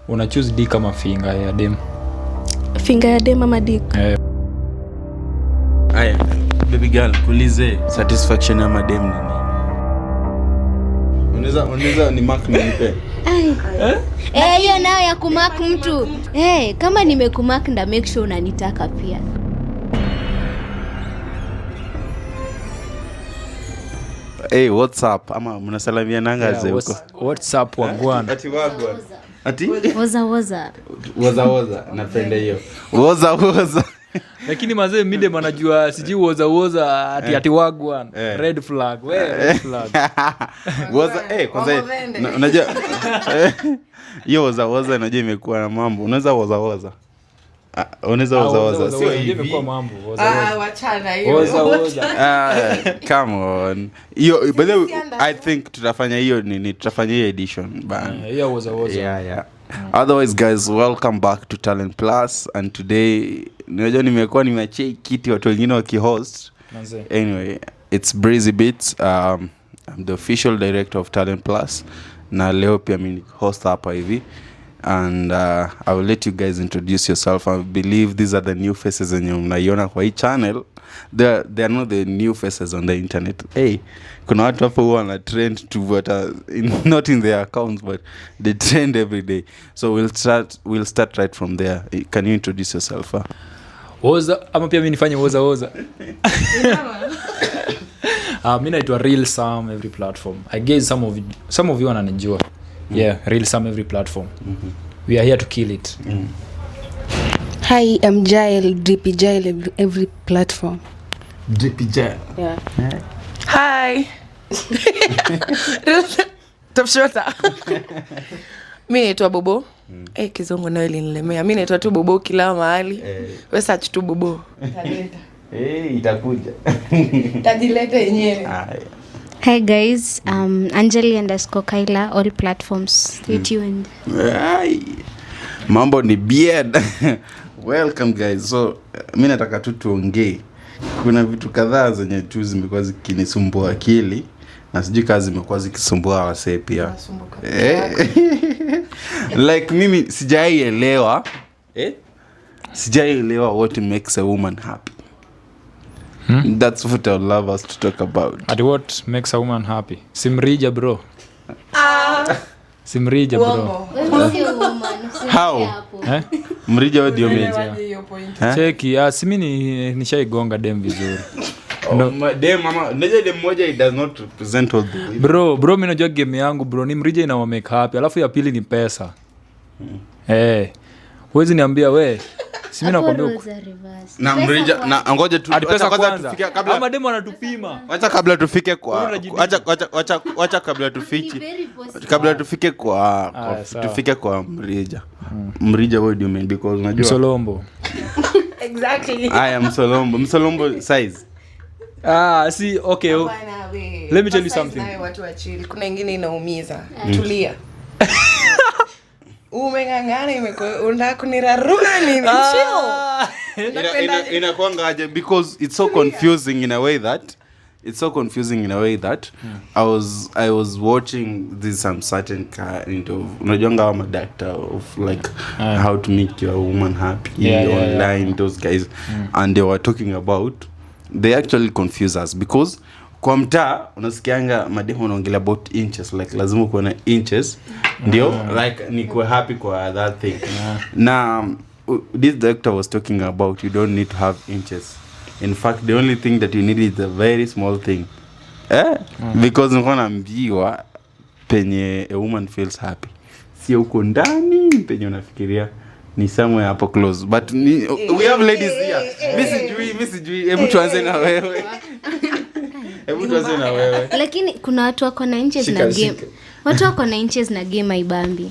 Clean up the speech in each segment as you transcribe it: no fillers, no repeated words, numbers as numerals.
Una choose dick kama finger ya dem? Finger ya dem ama dick? Eh. Aya, baby girl, kuulize satisfaction ya madem ni nini? Unaweza ni mark nipe. Eh, hiyo nayo ya kumark mtu. Eh, kama nimekumark nda make sure unanitaka pia. Hey, what's up? Ama mnasalimiananga Yeah, ze huko? What's up wagwan? Ati wagwan. Ati Woza woza. woza woza, napenda hiyo. Woza woza. Lakini mazee midem anajua sijui woza woza ati wagwan. Eh. Red flag. We red flag. Woza kwanza unajua hiyo woza woza unajua imekuwa na mambo. Unaweza woza woza. Ah, unaweza woza woza. Sio woza, hivi. imekuwa mambo. Woza Ah, woza. wachana hiyo. Woza woza. Ah, come on. Hiyo by the way, I think tutafanya hiyo nini? Tutafanya hiyo edition bana. Eh, hiyo woza woza. Yeah. Otherwise guys, welcome back to Talent Plus, and today unajua nimekuwa nimeachia hii kiti watu wengine wakihost. Manze. Anyway, it's Breezy Beats. I'm the official director of Talent Plus. Na leo pia mimi ni host hapa hivi. And I will let you guys introduce yourself. I believe these are the new faces zenye mnaiona kwa hii channel. They are not the new faces on the internet. Hey, kuna watu hapo huwa wana trend to but, not in their accounts, but they trend every day. So we'll start right from there. Can you introduce yourself? Huh? Woza ama pia mimi nifanye woza woza. Mimi naitwa Real Sam every platform. I guess some of you wananijua. Yeah, Real Sam every platform. We are here to kill it. Hi, I'm Jael, DP Jael every platform. DP Jael. Yeah. Hi. Top shota. Mi naitwa Bobo. Kizungu nayo ilinilemea. Mi naitwa tu Bobo kila mahali. We search tu Bobo. Itakuja. Tajileta yenyewe. Haya. Hi guys, Anjali underscore Kyla, all platforms. Stay tuned. Ai. Mambo ni beard. Welcome guys. So mi nataka tu tuongee. Kuna vitu kadhaa zenye tu zimekuwa zikinisumbua akili na sijui kazi zimekuwa zikisumbua wasee pia. Nasumbuka. Like mimi sijaielewa. Sijaielewa what makes a woman happy. That's what I would love us to talk about. At what makes a woman happy? Simrija bro. Simrija bro. Uongo. Wewe sio woman, usiongee How? hapo. Eh? Mrija what do you mean? Unaelewaje hiyo point? Eh? Cheki, si mimi nishaigonga dem vizuri. Oh, dem mama, unajua dem moja it does not represent all the women. Bro, bro mimi najua game yangu bro, ni mrija ina make happy. Alafu ya pili ni pesa. Huwezi niambia we. Si mimi Hapo nakwambia rules are reversed. Na Pesa mrija, kwanza. na ngoja tu, Ati pesa acha kwanza kwanza. tufike kabla. Ama demu anatupima. Wacha kabla tufike kwa, Wewe unajipima. acha, acha, acha, acha kabla tufike. Ni very possible. Kabla tufike kwa, kwa, Aya, sawa. tufike kwa mrija. Mrija what do you mean? Because unajua Msolombo. Exactly. Aya, msolombo. Msolombo size. Si, okay. Bwana we. Let me tell you Size something. nayo watu wa chill. Kuna ingine inaumiza. Tulia. Umeng'ang'ana unataka kunirarua nini? Chill. Inakuanga aje? Because it's so confusing in a way that it's so confusing in a way that I was watching this some certain kind of unajuanga hawa madactor of like how to make your woman happy online, those guys. And they were talking about they actually confuse us because kwa mtaa unasikianga mademu wanaongelea about inches, like lazima ukuwe na inches ndio like ni kuwe happy kwa that thing. Na this doctor was talking about you don't need to have inches. In fact the only thing that you need is a very small thing. Because nilikuwa naambiwa penye a woman feels happy sio huko ndani penye unafikiria, ni somewhere hapo close. But we have ladies here. Mimi sijui. Hebu tuanze na wewe. Hebu tuanze na wewe. Lakini kuna watu wako na inches Shika, na game. shika. Watu wako na inches na game haibambi.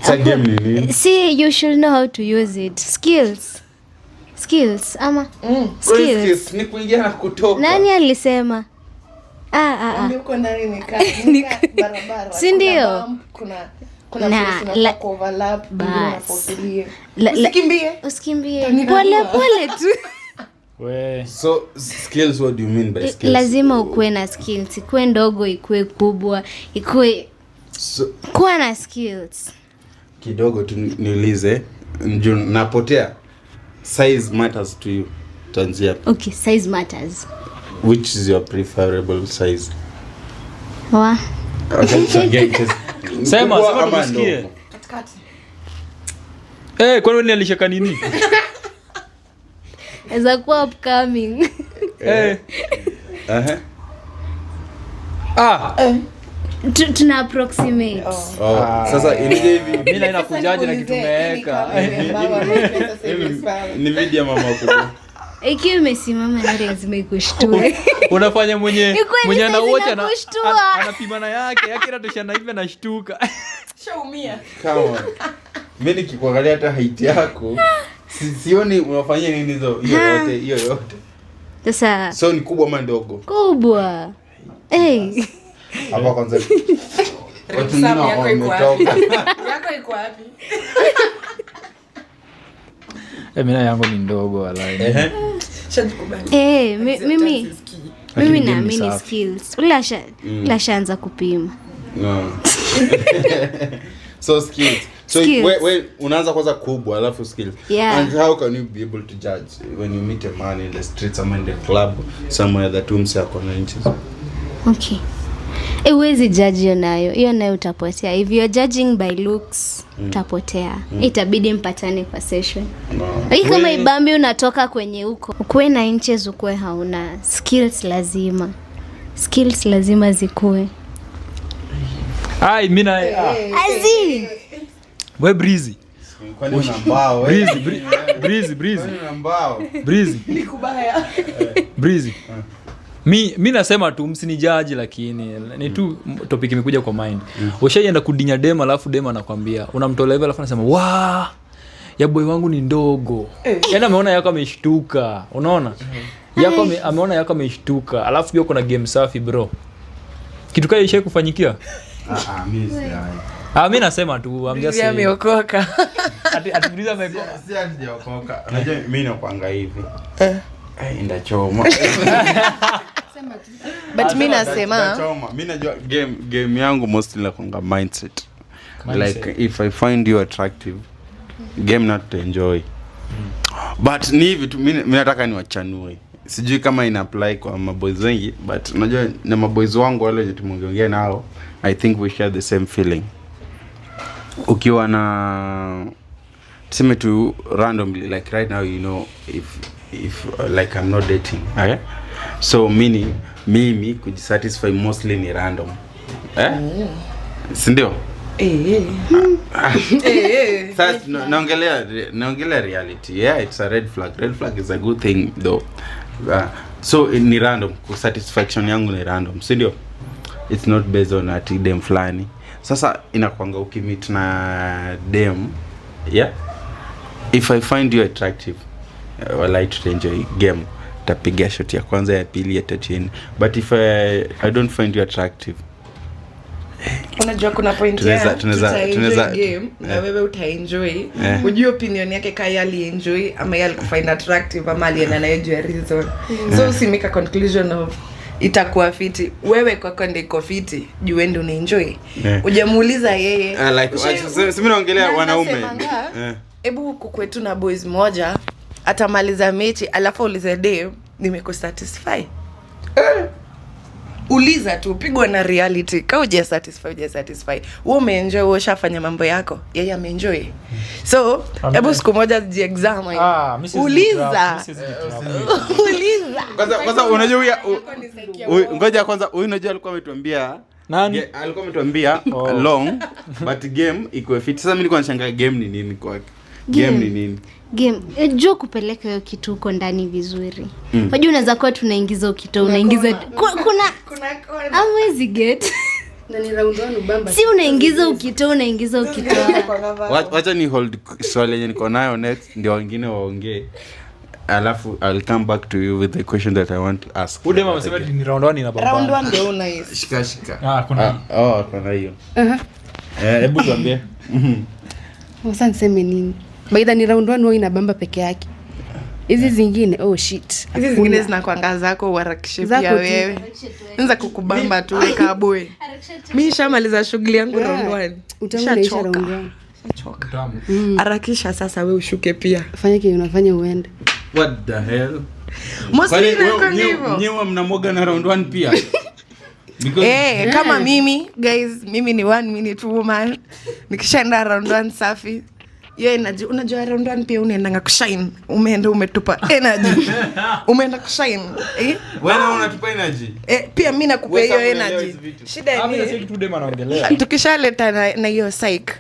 Sa game ni nini? See, you should know how to use it. Skills. Skills ama skills. Skills ni kuingia na kutoka. Nani alisema? Huko ndani ni ni barabara. Si ndio? Kuna bump, kuna Na, place unafaa kuoverlap, ndio bas. unafaa utulie. La, Usikimbie. Usikimbie. Utanielewa. Pole pole tu. We. So skills, what do you mean by skills? Lazima ukuwe na skills, ikuwe ndogo, ikuwe kubwa, ikuwe So, kuwa na skills. Kidogo tu niulize, juu napotea. Size matters to you? Tuanzie hapo. Okay, size matters. Which is your preferable size? Wa. Acha tuongee inches. Sema, Kubwa sema ama tukusikie. ndogo? Katikati. Eh, kwani wewe ni alishaka nini? Za kuwa upcoming. Eh. Aha. Ah, Tuna approximate. Oh, sasa ilije hivi. mimi na inakujaje na kitu umeweka. Ni video mama kubwa. Ikiwa imesimama na lazima ikushtue. Unafanya mwenye Ni kweli mwenye saizi anawocha inakushtua. anapima na yake, yake inatoshana hivi anashtuka. Shaumia. Come on. Mimi nikikuangalia hata height yako sioni unafanyia nini hizo hiyo yote hiyo yote. Sasa So ni kubwa ama ndogo? kubwa. Hey. Hapa kwanza. Watu wengine Sam, yako iko wapi? wametoka. Yako iko wapi? Eh, mimi yangu ni ndogo walai. Ehe. Shajikubali. Eh, mimi Acceptance is key. mimi Lakini game ni naamini safi. skills. Ule ashaanza kupima. No. So skills. So Skills. we unaanza kwanza kubwa alafu skills. Yeah. And how can you be able to judge when you meet a man in the street, somewhere in the club, somewhere that umse ako na inches? Okay. Huwezi judge hiyo nayo. Hiyo nayo utapotea. If you're judging by looks, utapotea. Itabidi mpatane kwa session. No. Lakini kama ibambi unatoka kwenye huko, ukuwe na inches, ukuwe hauna skills, lazima skills lazima zikuwe. Ai, mimi na ah. Azi. We breezy. Kwani una mbao wewe? Breezy, breezy, breezy. Kwani una mbao? Breezy. Ni kubaya. Breezy. Mi nasema tu msinijaji, lakini ni tu topic imekuja kwa mind. Ushaienda kudinya dem alafu dem anakwambia unamtolea hivi alafu anasema wa ya boy wangu ni ndogo. Yaani ameona yako ameshtuka, unaona? Yako ameona yako ameshtuka, alafu pia kuna game safi bro. Kitu kama ishai kufanyikia? Ah ah, mimi sijawahi. Ah, mi nasema tu, I'm just Breezy saying. ameokoka. Ati Breezy ameokoka. Si hatujaokoka. Unajua mimi nakwanga hivi. Eh, ndachoma. But mi nasema Ndachoma. Mimi najua game yangu mostly nakwanga mindset. Mindset. Like if I find you attractive, game not to enjoy. But ni hivi tu mimi nataka niwachanue. Sijui kama ina apply kwa maboys wengi, but unajua na maboys wangu wale wenye tumeongea nao, I think we share the same feeling. Ukiwa na tuseme tu randomly like right now, you know, if like I'm not dating, okay? So mimi kujisatisfy mostly ni random, eh? Si ndio? Eh. Eh. Sasa naongelea reality. Yeah, it's a red flag. Red flag is a good thing though. So ni random. Satisfaction yangu ni random, si ndio? It's not based on ati dem fulani. Sasa inakuanga ukimit na dem, yeah, if I find you attractive, well, I to enjoy game, tapiga shot ya kwanza, ya pili, ya tatu, ya nne. But if I don't find you attractive, Unajua kuna point ya tutaenjoy game na wewe utaenjoy. Ujue opinion yake ka yeye alienjoy ama yeye alikufind attractive ama alienda nayo juu ya reason. So usimake a conclusion of itakuwa fiti. Wewe kwako ndio iko fiti juu wewe ndio unaenjoy. Hujamuuliza yeye. Like, si mimi naongelea Na wanaume. nasemanga, hebu huku kwetu na boys moja atamaliza mechi alafu ulize dem nimekusatisfy. Uliza tu, pigwa na reality. Ka huja satisfy, huja satisfy. Wewe umeenjoy, wewe ushafanya mambo yako, yeye ameenjoy. So hebu siku moja jiexamine. Ah, mi siwezi Uliza. jitrap, mi siwezi jitrap. Uliza. Kwanza unajua huyu ngoja kwanza huyu unajua alikuwa ametuambia Nani? Alikuwa ametuambia long but game iko fit. Sasa mimi nilikuwa nashangaa game ni nini kwake. Game Game. ni nini? Game. Jua kupeleka hiyo kitu huko ndani vizuri. Unajua unaweza kuwa tunaingiza ukitoa, unaingiza kuna Kuna kona. hamwezi get. Na ni round one ubamba. Si unaingiza ukitoa, unaingiza ukitoa. Wacha ni hold swali yenye niko nayo next ndio wengine waongee. Alafu I'll come back to you with the question that I want to ask. Huyu dem amesema ni round one inapambana. Round one ndio una Shika shika. Ah, kuna Ah, oh, kuna hiyo. Hebu tuambie. Sasa niseme nini? By the ni round one huwa inabamba peke yake. Hizi zingine, oh shit. Hizi zingine zinakuanga zako uharakishe Zako pia tu. wewe. Anza kukubamba tu weka boy. Mimi nishamaliza shughuli yangu round one. Utamu inaisha round Nishachoka. one. Nishachoka. Harakisha sasa we ushuke pia. Fanya kenye unafanya uende. What the hell? Mostly Kwani inakuanga hivyo. nyewe mnamwaga na round 1 pia? Because Eh, kama mimi guys, mimi ni one minute woman. Nikishaenda round one safi. Hiyo energy, unajua round one pia unaendanga kushine. Umeenda umetupa energy. Umeenda kushine. Eh? wewe unatupa energy. Eh, pia mimi nakupa Wewe hiyo sasa unaelewa energy. hizi vitu. Shida Ah, mimi ni nasikia kitu dem anaongelea. tukishaleta na hiyo psych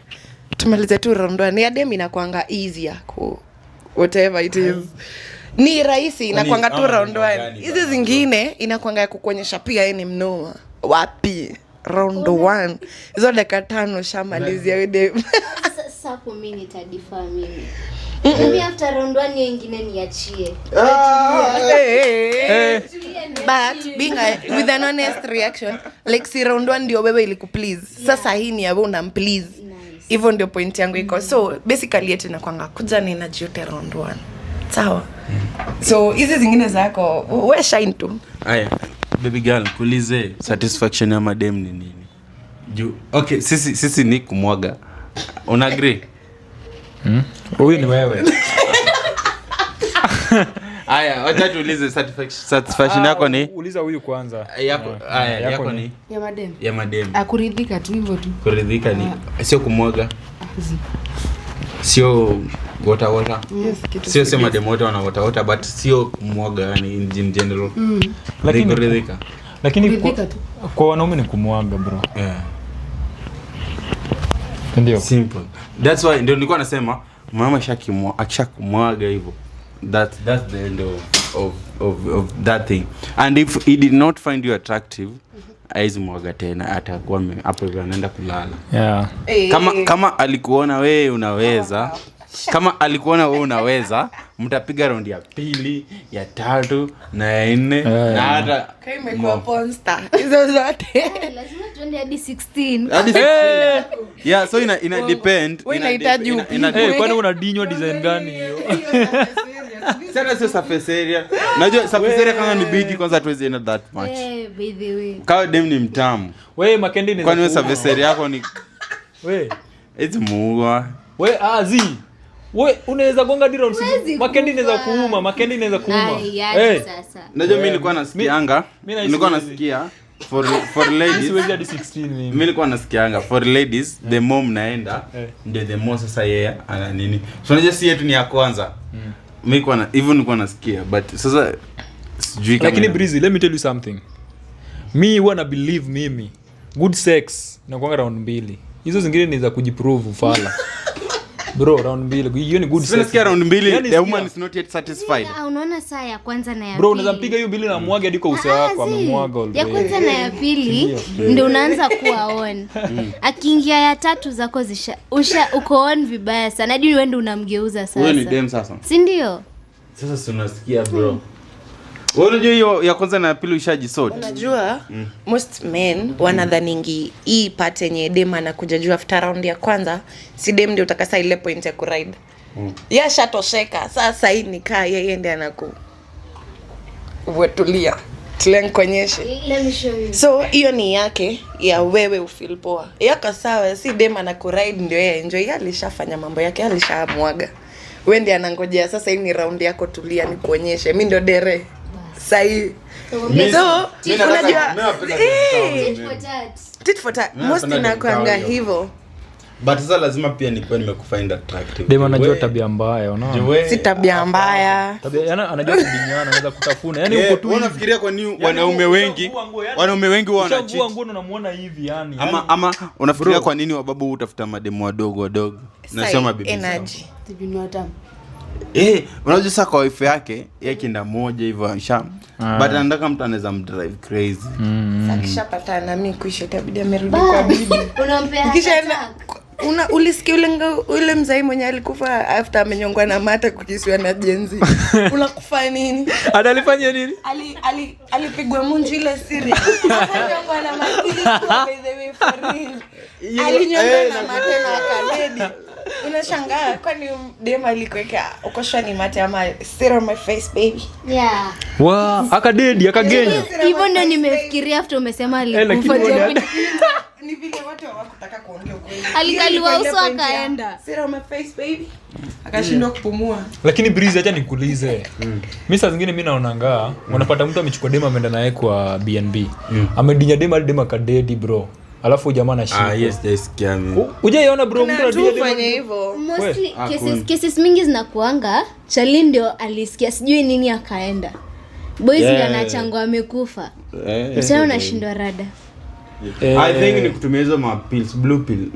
tumalize tu round one ya dem inakuanga easier ku whatever it is ni rahisi inakuanga tu ama round ni one gani hizi bana? zingine inakuanga ya kukuonyesha pia yeye ni mnoma wapi round one hizo dakika 5 shamalizia we dem. Sasa hapo mi nitadifaa mimi. Mimi after round one hiyo ingine niachie. Eh. But being with an honest reaction like si round one ndio wewe ilikuplease sasa hii ni ya wewe unamplease. Hivyo ndio point yangu iko. So basically yetu inakwanga kuja na energy yote round one sawa. So hizi zingine zako we shine tu. Aya, baby girl, kuulize satisfaction ya madem ni nini? Juu okay, sisi ni kumwaga. Una agree? Huyu ni wewe. Aya, wacha tuulize satisfaction yako ni Uliza huyu kwanza. yako aya yako ni Ya madem. ya madem. Akuridhika tu hivyo tu. Kuridhika ni sio kumwaga. Sio water water. Sio sema madem wote wana water water but sio kumwaga yani in general. Lakini kuridhika. Lakini Kuridhika tu. kwa wanaume ni kumwaga bro. Yeah. Ndio. Simple. That's why ndio nilikuwa nasema mama akishakumwaga hivyo that's the end of that thing. And if he did not find you attractive, haizi mwaga tena, atakuwa hapo hivyo anaenda kulala. Yeah. Kama alikuona wewe unaweza, kama alikuona wewe unaweza, mtapiga raundi ya pili, ya tatu na ya nne na hata Imekuwa pornstar hizo zote. Lazima tuende hadi 16. Hadi yeah, so ina depend. Wewe unahitaji upigwe. Kwani unadinywa design gani hiyo? Sasa sio surface area. Najua surface area kama ni big kwanza hatuwezi enda that much. By the way. Kama dem ni mtamu. Wewe Makendi ni Kwani wewe surface area yako ni wewe it's muua. wewe azi. Wewe unaweza gonga di round. Huwezi Makendi inaweza kufa. kuuma, Makendi inaweza kuuma. Ai, yaani sasa. Najua mimi nilikuwa nasikianga. Nilikuwa nasikia for ladies. Siwezi hadi 16 mimi. Mimi nilikuwa nasikianga for ladies the more mnaenda ndio the more sasa yeye ana nini. So unajua si yetu ni ya kwanza. Mimi nilikuwa na even nilikuwa nasikia but sasa sijui kama Lakini Breezy, let me tell you something. Me huwa na believe mimi good sex inakuanga round 2. Hizo zingine ni za kujiprove fala. Bro, round 2. Hiyo ni good sex. Nasikia round 2 Yani the woman is not yet satisfied. Unaona saa ya kwanza na ya pili. Bro, unaweza mpiga hiyo mbili na mwage hadi kwa uso wako amemwaga already. Ya kwanza na ya pili ndio unaanza kuwa on. Akiingia ya tatu zako zisha uko on vibaya sana. Hadi wewe ndio unamgeuza sasa. Wewe ni dem sasa. Si ndio? Sasa si unasikia bro. Wewe unajua hiyo ya kwanza na ya pili ushajisort. Unajua most men wanadhaningi hii part yenye dem anakuja juu after round ya kwanza si dem ndio utakasa ile point ya kuride. Yashatosheka sasa hii ni kaa yeye ndiye anaku wetulia tulia nikuonyeshe. Let me show you. So hiyo ni yake ya wewe ufeel poa. Yako sawa, si dem anakuride ndio yeye enjoy. Yeye alishafanya mambo yake, alishamwaga. Wewe ndiye anangojea sasa hii ni round yako, tulia nikuonyeshe. Mimi ndio dere. Sahi. So, unajua tit for tat. Most inakuanga hivyo. But sasa lazima pia nikuwe nimekufind attractive. Dem anajua tabia mbaya, unaona? Si tabia mbaya. Tabia yani anajua kudinyana, anaweza kutafuna. Yani uko tu. Unafikiria kwa nini wanaume wengi wanaume wengi huwa wana cheat? Nguo unamuona hivi yani. Ama unafikiria kwa nini wababu hutafuta mademu wadogo wadogo na sio mabibi? Energy. Unajua sasa kwa wife yake yeye kinda moja hivyo asha. But anataka mtu anaweza mdrive crazy. Sasa kishapatana mimi kuisha itabidi amerudi kwa bibi. Unampea Kisha ulisikia ule mzai mwenye alikufa after amenyongwa na mata kukisiwa na jenzi. Unakufa nini? Analifanya nini? Alipigwa munju ile siri. Akanyongwa na mata. Ilikuwa by the way for real. Alinyongwa na mata na akaledi. Unashangaa kwani dem alikuweka ukoshwa ni mate ama sit on my face baby. Yeah. Wa, akadedi akagenya. Hivyo ndio nimefikiria after umesema Eh, alikufa. lakini wewe Ni vile watu hawakutaka kuongea ukweli. Alikaliwa Hiyo ilikuwa uso ile point ya, akaenda. Sit on my face baby. Akashindwa kupumua. Lakini Breeze, acha nikuulize. Mi saa zingine mi naonangaa unapata mtu amechukua dema ameenda naye kwa BNB. Amedinya dema hadi dema akadedi bro. Alafu jamaa anashikwa. Ah, yes, sijaisikia mimi. Hujaiona bro mtu Na anadinya tu dema? fanye hivyo. Mostly Ah, cases, cases mingi zinakuanga Charlie ndio alisikia sijui nini akaenda. Boys Yeah. ndio anachangwa amekufa. Eh. Msichana unashindwa rada. Eh. I think ni kutumia hizo ma pills, blue pill.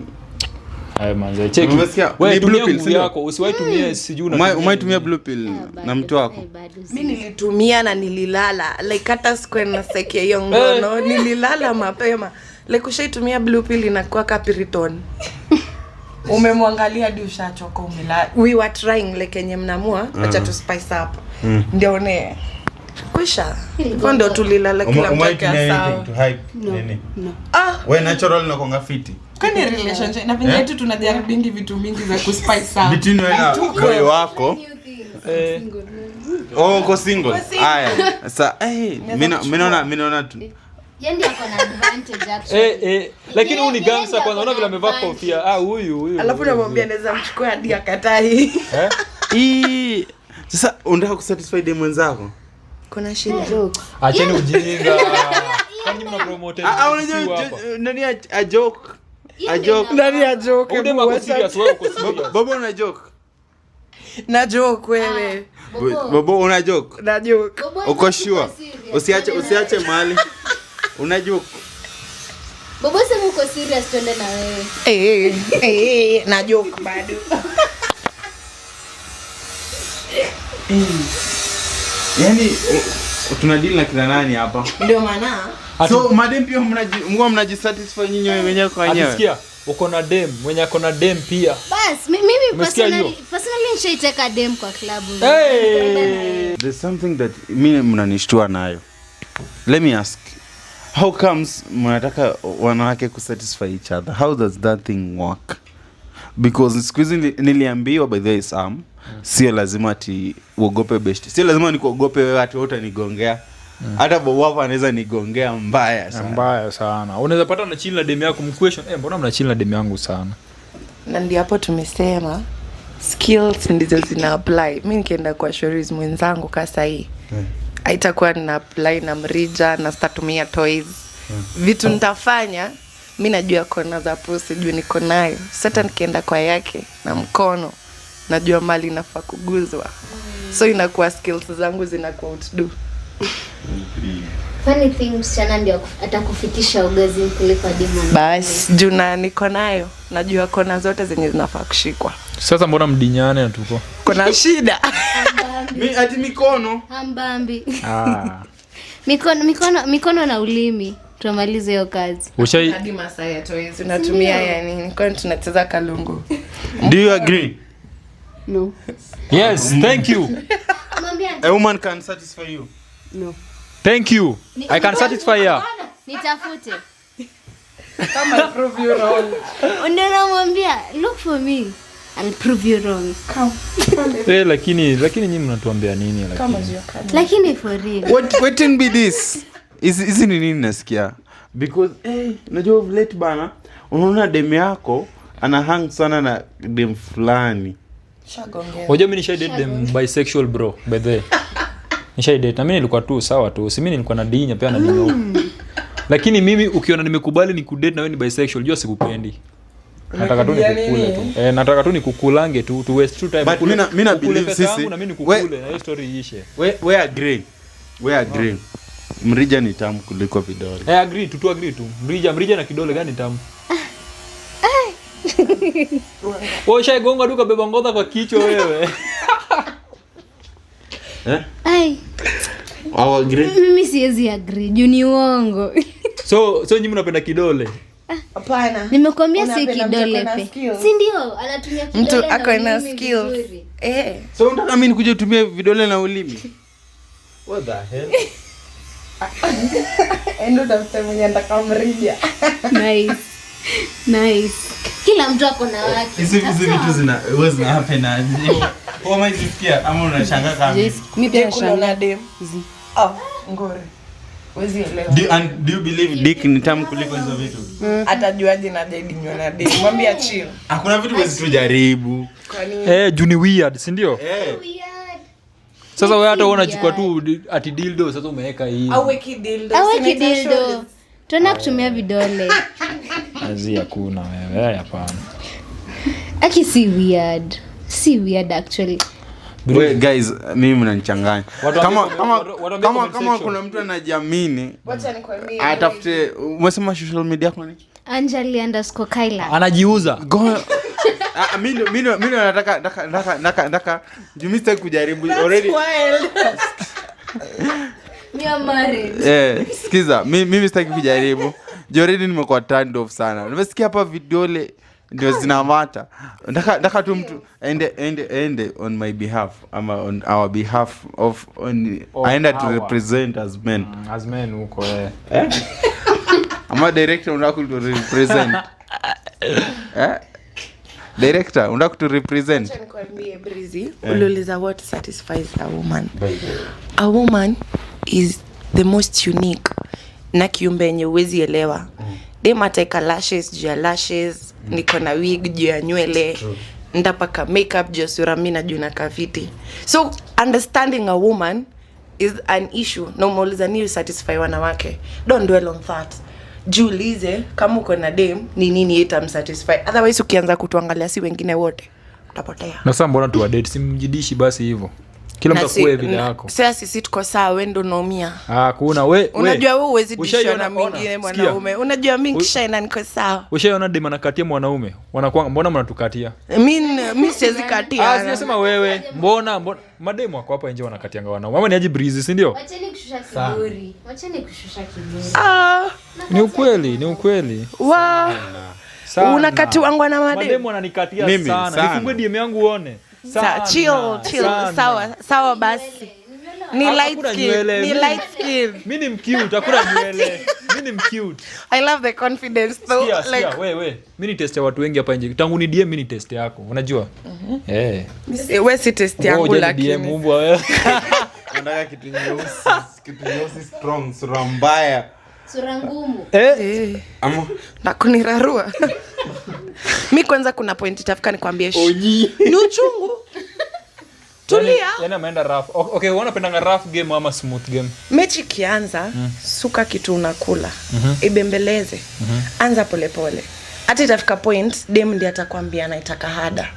Haya manze, cheki. Umesikia? Wewe Ni blue tumia pill, nguvu si ndio? yako, usiwahi tumia sijui unatumia. Umaitumia blue pill na mtu wako? Eh, bado Mi nilitumia na nililala like hata sikuwa nasekia hiyo ngono, nililala mapema. Like ushaitumia blue pill inakuwa ka piriton. Umemwangalia hadi ushachoka umelala. We were trying like yenye mnamua acha tu spice up. Ndio ne. Kwisha. Hivyo ndio tulilala kila mtu Umaitumia akiwa sawa. anything to hype nini? No. Ah, We natural unakuanga fiti. kwani relationship na venye yetu tunajaribingi vitu mingi za kuspice up. Between wewe na boy wako. Eh, Oh, uko single. Uko single. Aya. Sasa eh mimi naona tu. Yeye ndiye ako na advantage actually. eh, eh, lakini huyu ni Yeye gangster ndiye kwanza, unaona vile amevaa advantage. kofia. Ah, huyu huyu. Alafu namwambia naweza mchukua hadi akatai. Eh? Ii. Sasa unataka kusatisfy dem mwenzako? Kuna shida. Jokes. Acheni ujinga. Kwani mna promote? Ah, ah, unajua nani a joke? A joke. Ndani ya joke. Huyu dem ako serious, wewe uko serious. Bobo una joke. Na joke wewe. Bobo una joke. Na joke. Bobo Uko yuko sure? serious. Usiache usiache mahali. Una joke. Bobo sema uko serious tuende na wewe. Eh, eh, na joke bado. Yaani tuna deal na kina nani hapa? Ndio maana So madem pia mnaji mnajisatisfy nyinyi wenyewe kwa wenyewe. Akisikia uko na dem, mwenye ako na dem pia. Bas, mimi Umesikia hiyo? personally nishaiteka dem kwa klabu. Hey! There's something that mimi mnanishtua nayo. Let me ask. How comes mnataka wanawake kusatisfy each other? How does that thing work? Because siku hizi niliambiwa by the way Sam, sio lazima ati uogope best. Sio lazima nikuogope wewe ati wewe utanigongea. Hata bobo wako anaweza nigongea mbaya sana. Mbaya sana. Unaweza pata na chill na dem yako mquestion, eh, mbona mna chill na dem yangu sana? na ndio hapo tumesema skills ndizo zina apply. Mi nikienda kwa shoris mwenzangu ka sahii haitakuwa nina apply na mrija na sitatumia toys. Vitu nitafanya mi najua kona za pusi juu niko nayo. Sasa nikienda kwa yake na mkono najua mali inafaa kuguzwa. So inakuwa skills zangu zinakuwa outdo. Funny thing, msichana ndio atakufikisha orgasm kuliko demu. Bas, juu na niko nayo najua kona zote zenye zinafaa kushikwa. Sasa mbona mdinyane na tuko? Kuna shida. Mi ati mikono. Hambambi. Ah. Mikono na ulimi. Tumalize hiyo kazi. Ushai Hadi masaa ya toys unatumia ya nini? Kwani tunacheza kalungu? Do you agree? No. Yes, thank you. Mwambie A woman can satisfy you. No. Thank you. I can satisfy her. nitafute. Kama I prove you wrong. Ndio namwambia look for me. I'll prove you wrong. Eh, lakini nyinyi mnatuambia nini lakini? Lakini for real. What can be this? Hizi ni nini nasikia? Because unajua of late bana, unaona dem yako ana hang sana na dem fulani. Shagongea. Unajua mimi nishai date dem bisexual bro, by the way. Nishai date na mimi nilikuwa tu sawa tu. Si mimi nilikuwa na dinya pia na dinya huko. Lakini mimi ukiona nimekubali nikudate na wewe ni bisexual, jua sikupendi. Nataka tu nikukule tu. Eh, nataka tu nikukulange tu, tu waste tu time. But mina Ukule believe pesa sisi- yangu na mimi nikukule na hiyo story iishe. We agree. We agree. Mrija ni tamu kuliko vidole. Eh, agree tu agree tu. Mrija na kidole gani tamu? Wewe ushaigonga duka beba ngodha kwa kichwa wewe. Eh? Ai, Au agree? mimi siwezi agree. Juu ni uongo. So nyinyi mnapenda kidole. Hapana. Nimekuambia si Unapenda mtu kidole ako na pe. skills. Si ndio? Anatumia kidole. Mtu na ako na ulimi skills. vizuri. Eh. So unataka mimi nikuje kutumia vidole na ulimi? What the hell? Endo utafute mwenye anataka mrija. Nice. Nice. Kila mtu ako na wake. Hizi vitu zina huwa zina happen aje? Wewe umezisikia ama unashangaa kama mimi? Mi pia Kuna nashangaa. na dem. Ah, ngore. Huwezi elewa. Do you believe dick ni tamu kuliko hizo vitu? Atajuaje na hajaidinywa na dem? Mwambie chill. Hakuna vitu huwezi tujaribu. Kwa nini? Juu ni weird, si ndio? Eh. Weird. Sasa wewe hata Si wewe unachukua weird. tu ati dildo sasa umeweka hii. Aweki dildo. Aweki Sinaita dildo. shoulders. Tunaenda kutumia vidole. Azi hakuna wewe, hapana. Aki si weird. Si weird actually. We, guys, mimi mnanichanganya. Watu Kama waambie kama watu waambie kama comment kama section. kuna mtu anajiamini, Wacha nikwambie. atafute. Umesema social media yako ni? Anjali_Kyla. Anajiuza. Go. Ah, mimi ndo nataka juu mimi sitaki kujaribu already. Wild. We are married. Sikiza, mimi sitaki kujaribu. Juu already nimekuwa turned off sana. Nimesikia hapa vidole ndio zinamata. Nataka tu mtu ende on my behalf ama on our behalf of on On aenda to our. represent as men. As men huko eh. Ama director unataka kutu represent. Eh? Director unataka kutu represent. Wacha nikwambie Breezy, uliuliza what satisfies a woman. A woman is the most unique na kiumbe yenye huwezi elewa. Dem ataeka lashes juu ya lashes, niko na wig juu ya nywele, ndapaka makeup juu ya sura, mi na juu na kaviti. So understanding a woman is an issue. Na umeuliza nini satisfy wanawake, don't dwell on that. Jiulize kama uko na dem ni nini itamsatisfy, otherwise ukianza kutuangalia si wengine wote utapotea. Na sasa mbona tuwa date? Simjidishi basi hivyo. Kila mtu Na si- akue vile yako. Sasa sisi tuko sawa, wewe ndo unaumia. Ah, kuna we. Unajua wewe huwezi dishwa Ushaiona- na ona, mwingine sikia. mwanaume. Unajua mimi nikishaenda niko sawa. Ushaiona dem anakatia mwanaume? Wanakuwa mbona mnatukatia? Mi siwezi Ah, katia. sijasema wewe. Mbona mademu wako hapa nje wanakatianga wanaume. Ama ni aje Breezy, si ndio? Wacheni kushusha kiburi. Wacheni kushusha kiburi. Ah, Ni ukweli, ni ukweli. wa Sana. unakatiwangwa na mademu. Mademu wananikatia Mimi, sana. sana. Nifungue DM yangu uone. Sa, chill, chill. Sana. Sawa, sawa basi. Ni Hakuna light skin, nywele. ni light skin. Mimi ni mcute, hakuna nywele. Mimi ni mcute. I love the confidence though. Sikia, sikia, Like we. Mimi ni test ya watu wengi hapa nje. Tangu ni DM mimi ni test yako. Unajua? Eh. we si test yangu Ngoja ni DM lakini. umbwa wewe. Nataka kitu nyeusi, kitu nyeusi strong, sura mbaya. Sura ngumu. Eh. Ama Na kunirarua. Mi kwanza kuna point itafika nikwambie. Ni uchungu. Tulia. Yaani ameenda rough. Okay, wewe unapendanga rough game ama smooth game? Mechi ikianza, suka kitu unakula. Ibembeleze. Anza polepole. Hata itafika point dem ndiye atakwambia anaitaka hada.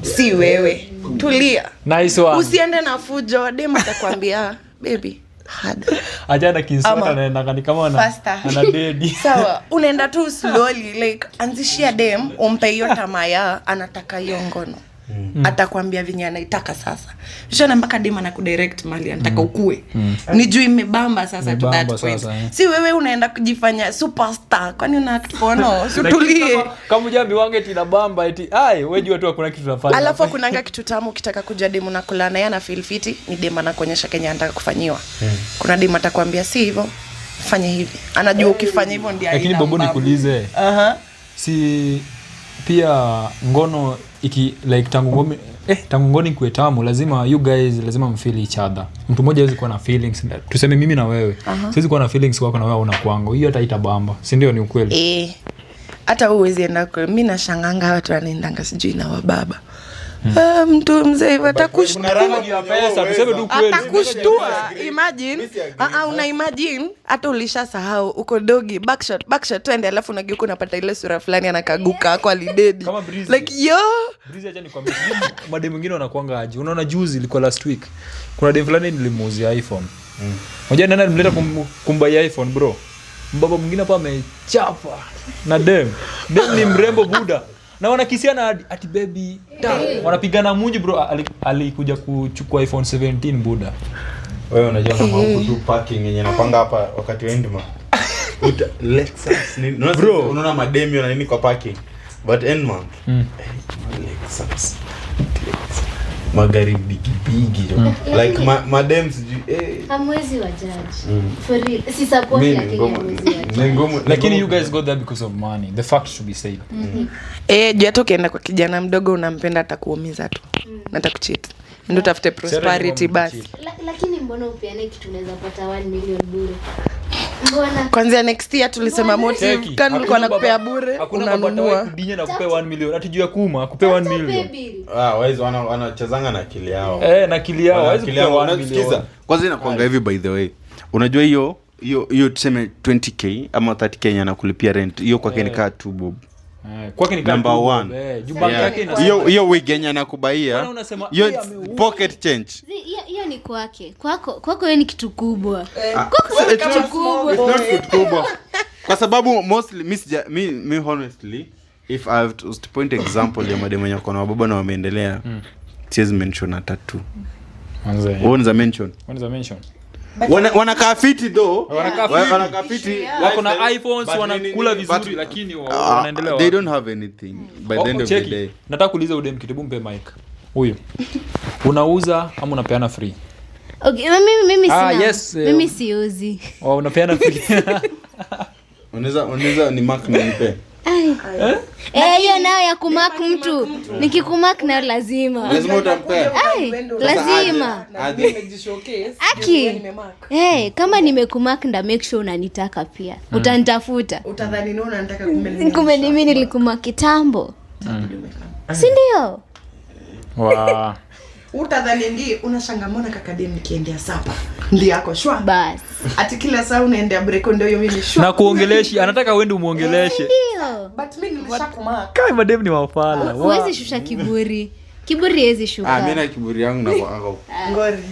Si wewe. Tulia. Nice one. Usiende na fujo, dem atakwambia baby hada. Achana kinsota Ama- anaenda ni kama ana Faster. ana dedi. Sawa, unaenda tu slowly like anzishia dem umpe hiyo tamaa ya anataka hiyo ngono. Atakwambia venye anaitaka sasa. Shona mpaka dem anakudirect mali anataka ukue. Ni juu imebamba sasa to that Imebamba point. sasa, eh. Si wewe unaenda kujifanya superstar, kwani una act porno? Si Lakini utulie. Kama hujambiwanga eti inabamba eti ai wewe jua tu hakuna kitu tunafanya. Alafu kunanga kitu tamu ukitaka kuja demu nakula naye ana feel fiti, ni demu anakuonyesha kenye anataka kufanyiwa. Kuna demu atakwambia si hivyo, fanya hivi. Anajua ukifanya hivyo ndiye Lakini haina Bobo mbavu. nikuulize. Aha. Si pia ngono iki like tangu ngome tangu ngoni kuwe tamu lazima you guys lazima mfeel each other. Mtu mmoja hawezi kuwa na feelings, tuseme mimi na wewe. Siwezi kuwa na feelings kwako na wewe una kwangu. Hiyo hata itabamba. Si ndio? Ni ukweli. Hata wewe huwezi enda kwa mimi nashanganga watu wanaendanga sijui na wababa. Mtu mzee atakushtua. Ya pesa tuseme tu kweli. Atakushtua. Imagine. Una imagine hata ulishasahau uko dogi backshot backshot twende, alafu unageuka unapata ile sura fulani anakaguka kwa lidedi. Kama Breezy. Like yo. Breezy, acha nikwambie, sijui madem wengine wanakuanga aje. Unaona juzi ilikuwa last week. Kuna dem fulani nilimuuzia iPhone. Unajua nani alimleta kumbuy iPhone bro? Mbaba mwingine hapa amechapa na dem. Dem ni mrembo buda. Na wanakisiana hadi ati baby ta. Wanapigana munji bro. Alikuja kuchukua iPhone 17 buda. Wewe unajua kama huku tu parking yenye napanga hapa wakati wa Endma. Uta Lexus nini? Bro. Unaona mademi na nini kwa parking. But Endma. Lexus. Lexus. Magari bigibigi jo. Like madem sijui Hamwezi wa judge. For real. Si support Mimi lakini ngumu- hamwezi wa judge. ni ngumu Lakini you guys got there because of money, the fact should be said. Eh, juu hata ukienda kwa kijana mdogo unampenda atakuumiza tu na atakucheat. Ndio utafute prosperity basi. Lakini mbona upeane kitu unaweza pata 1 million bure? Mbona? Kwanzia next year tulisema motive Cheki, kan ulikuwa hakuna nakupea baba- bure hakuna baba unanunua. atawahi kudinya na kupea 1 million ati juu ya kuma kupea 1 Tafuta million. pay bill. Ah, wezi wanachezanga na akili yao. Eh, na akili yao Wana hawezi akili kupea yao. 1 Unasikiza? million. Kwanza inakuanga hivi by the way. Unajua hiyo hiyo tuseme 20k ama 30k yenye anakulipia rent, hiyo kwake ni kaa 2 bob. Eh, kwake ni Number kama one. eh, juu bank Yeah. yake ina Hiyo wig yenye anakubaia, Bwana unasema, hiyo eh, ameua. pocket change. Hiyo ni kwake. Kwako hiyo ni kitu kubwa. Kwako si kitu kubwa. It's not kitu kubwa. Kwa sababu mostly mi sija, mi honestly if I have to point example ya mademu wenye wako na wababa na wameendelea, siwezi mention hata tu. Manze. Wewe unaweza mention. Unaweza mention. Wanakaa fiti though. Wanakaa fiti. Wanakaa fiti. Wako na iPhones, But wanakula nini- vizuri, but- lakini wanaendelea they wapi? don't have anything by the end of the Cheki. day. Nataka kuuliza udem kitu, hebu mpe mic. Huyu. Unauza ama unapeana free? Okay, mimi Ah, sina. yes, Mimi siuzi. Oh, unapeana free. Unaweza ni mark na nipe. Ai. Eh, hiyo nayo ya kumark mtu. Nikikumark nayo lazima. Lazima utampea. Ai, lazima. Aki. Eh, kama nimekumark nda make sure unanitaka pia. Utanitafuta. Utadhani ni unanitaka kumbe ni Kumbe ni mimi nilikumark kitambo. Si ndio? Wow. Utadhani ndi unashangaa mbona kaka dem nikiendea sapa. Ndi yako shwa. Bas. Ati kila saa unaendea break ndio hiyo mimi shwa. Na kuongeleshi, anataka uende umuongeleshe. Ndio. But mimi nilishakumark. Kai madem ni wafala. Wow. Huwezi shusha kiburi. Kiburi haiwezi shuka. Ah, mimi na kiburi yangu na kwa Ngori.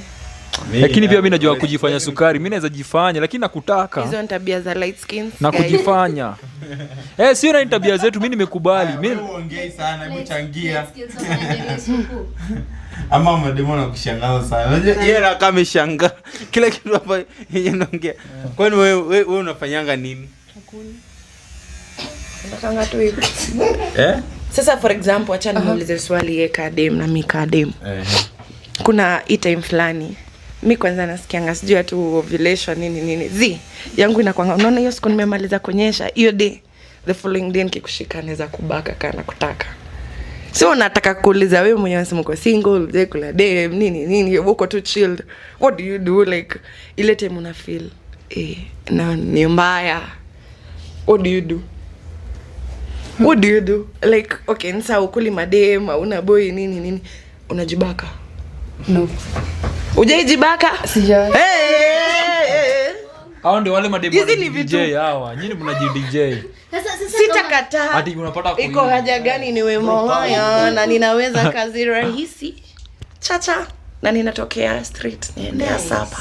Lakini pia mimi najua kujifanya sukari, mimi naweza jifanya lakini nakutaka. Hizo ni tabia za light skins. Na guys. kujifanya. Sio na tabia zetu, mimi nimekubali. Mimi uongei sana, hebu changia. Ama mademo na kushangaza sana. Unajua yeye anakaa ameshangaa kila kitu hapa yeye anaongea. Kwani wewe unafanyanga nini? Nataka tu hivi. Eh? Sasa for example acha nimuulize swali yeye kadem na mimi kadem. Kuna hii time fulani mi kwanza nasikianga sijui tu ovulation nini nini. Zi yangu inakuanga unaona hiyo siku nimemaliza kunyesha hiyo day the following day nikikushika naweza kubaka kana kutaka. So unataka kuuliza wewe mwenyewe unasema uko single, uje kula dem nini nini, uko tu chilled. What do you do like ile time una feel na ni mbaya. What do you do? What do you do? Like okay, nsa ukuli madem, hauna boy nini nini. Unajibaka? No. Hujaijibaka? Sijai. Hey! Hao ndio wale mademu Hizi wana ni DJ vitu. hawa. Nyinyi mnaji DJ. Sasa Sitakataa. Hadi unapata Iko kuimba. haja gani niwe malaya na ninaweza kazi rahisi chacha na ninatokea street niendea sapa.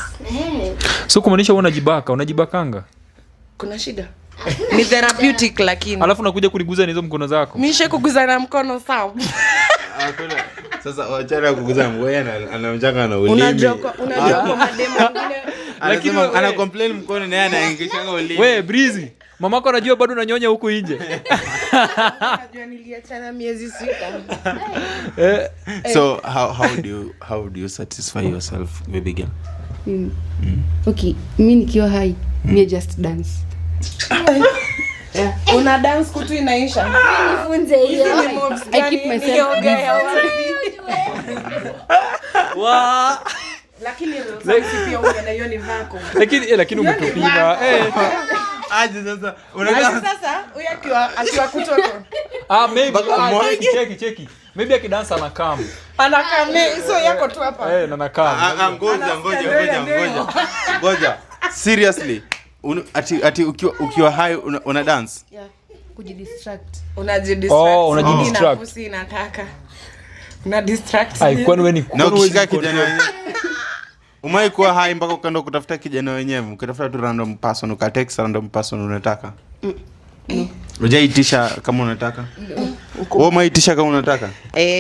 So kumaanisha wewe unajibaka, unajibakanga. Kuna shida? Ni therapeutic lakini. Alafu unakuja kuniguza na hizo mkono zako. Mishe kuguzana mkono sawa. Hakuna. Sasa wachana kuguza mgoya anamchanga na ulimi. Unajua kwa mademu wengine Lakini Anasema wewe- ana complain mkono naye anaingishanga ulimi. We Breezy, mamako anajua bado unanyonya huku nje. Unajua niliachana miezi 6. So how do you satisfy yourself baby girl? Mimi. Okay, mi nikiwa high, mi just dance. Yeah. Una dance kutu inaisha. Nifunze hiyo. I keep myself busy. Wa. Lakini pia ukiona hiyo ni vako. Lakini lakini umetupima. Aje sasa Sasa huyu akiwa kutoto. Ah, maybe cheki cheki. Maybe akidansa anakam. Anakame so yako tu hapa. Na nakam. Ngoja ngoja ngoja ngoja. Seriously. Ati ukiwa high una dance? Yeah. Kujidistract. Unajidistract. Oh, unajidistract. Pusi inataka. Una distract. Ai, kwani wewe ni Na ukishika kijana wenyewe. Umewahi kuwa high mpaka ukaenda kutafuta kijana wenyewe, ukatafuta tu random person, ukatext random person unataka? Hujaitisha kama unataka? Wewe umeitisha kama unataka?